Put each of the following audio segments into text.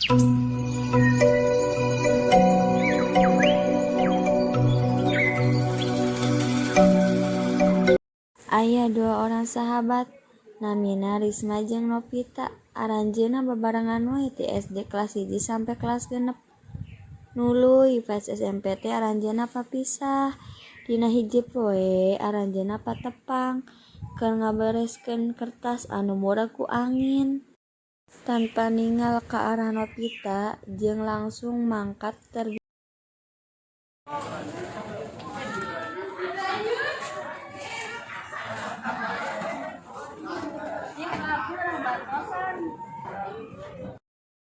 Aya dua orang sahabat, namina Risma jeung Novita. Aranjeunna babarengan wae ti SD kelas 1 sampe kelas 6. Nuluy pas SMP teh aranjeunna papisah. Dina hiji poe aranjeunna patepang keur ngabereskeun kertas anu murag ku angin. Tanpa ningal ka arah Novita jeung langsung mangkat tergesa.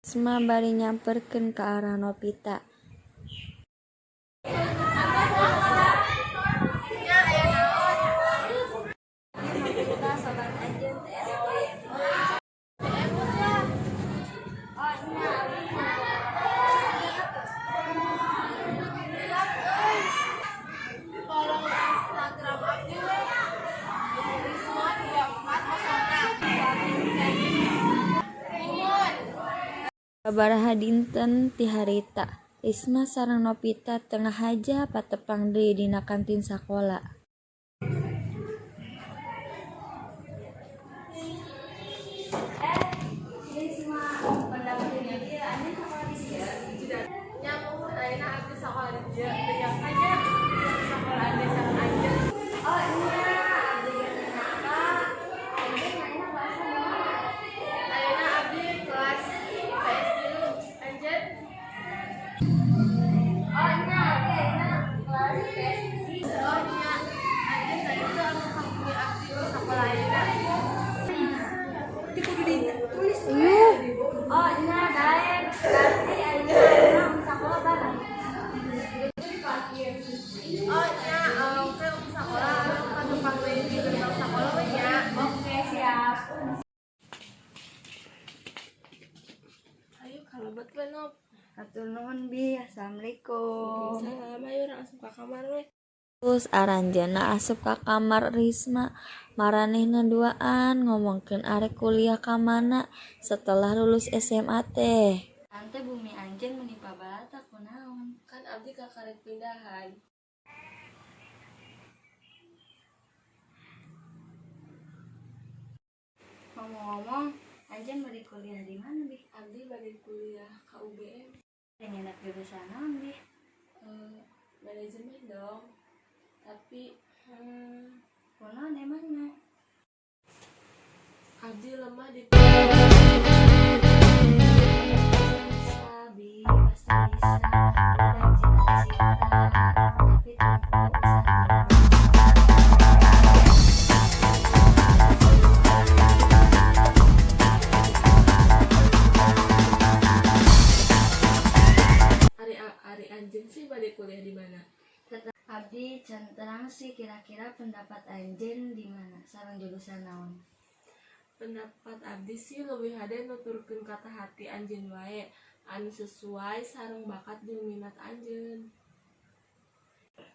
Risma bari nyamperkeun ka arah Novita. Follow Instagram abdi we. Risma 2406. Mumun. Sababaraha dinten ti harita, Risma sareng Novita teu ngahaja patepang deui dina kantin sakola. Nya, muhun, ayeuna abdi sakola di dieu. Teu nyangka nya sakola abdi sareng anjeun. Oh iya, abdi ge teu nyangka. Anjeun ayeuna kelas sabaraha? Ayeuna abdi kelas IPS 3. Anjeun? Oh nya, abdi ayeuna kelas IPS 1. Oh nya. Anjeun tadi tuh anu kagungi abdi di sakola ayeuna. Oh nya, daek. Berarti ayeuna sakola bareng. Oh nya, oke, sakola patepang deui di gerbang sakola we nya. Oke, siap. Ayo kalebet we, Nop. Hatur nuhun, Bi. Assalamualaikum. Salam, ayo urang asup ka kamar we. Terus aranjeunna asup ka kamar Risma, maranehna duaan ngomongkeun arek kuliah ka mana setelah lulus SMA teh. Tante, bumi anjeun meni pabalata, kunaon? Kan abdi kakarek pindahan. Ngomong-ngomong, anjeun bade kuliah di mana, Bi? Abdi bade kuliah ka UGM. Nyandak jurusan naon, Bi? Manajemen dong. Tapi Kunaon emangna? Abdi lemah di Bisa, Bi, pasti bisa. Udah cita-cita, tapi tanpa usaha. Ari ari anjeun sih bade kuliah di mana? Abdi can terang sih, kira-kira pendapat anjeun di mana sareng jurusan naon? Pendapat abdi sih leuwih hade nuturkeun kata hati anjeun wae anu sesuai sareng bakat jeung minat anjeun.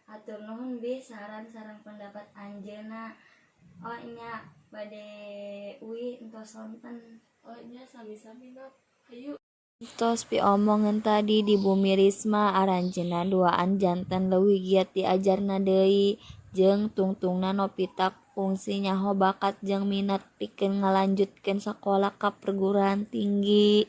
Hatur nuhun, Bi, saran sareng pendapat anjeunna. Oh nya, bade uih, entos sonten. Oh nya, sami-sami, Nop. Hayu. Tos piomongan tadi di bumi Risma, aranjeunna duaan janten leuwih giat diajarna deui jeung tungtungna Novita kungsi nyaho bakat jeung minat pikeun ngalanjutkeun sakola ka perguruan tinggi.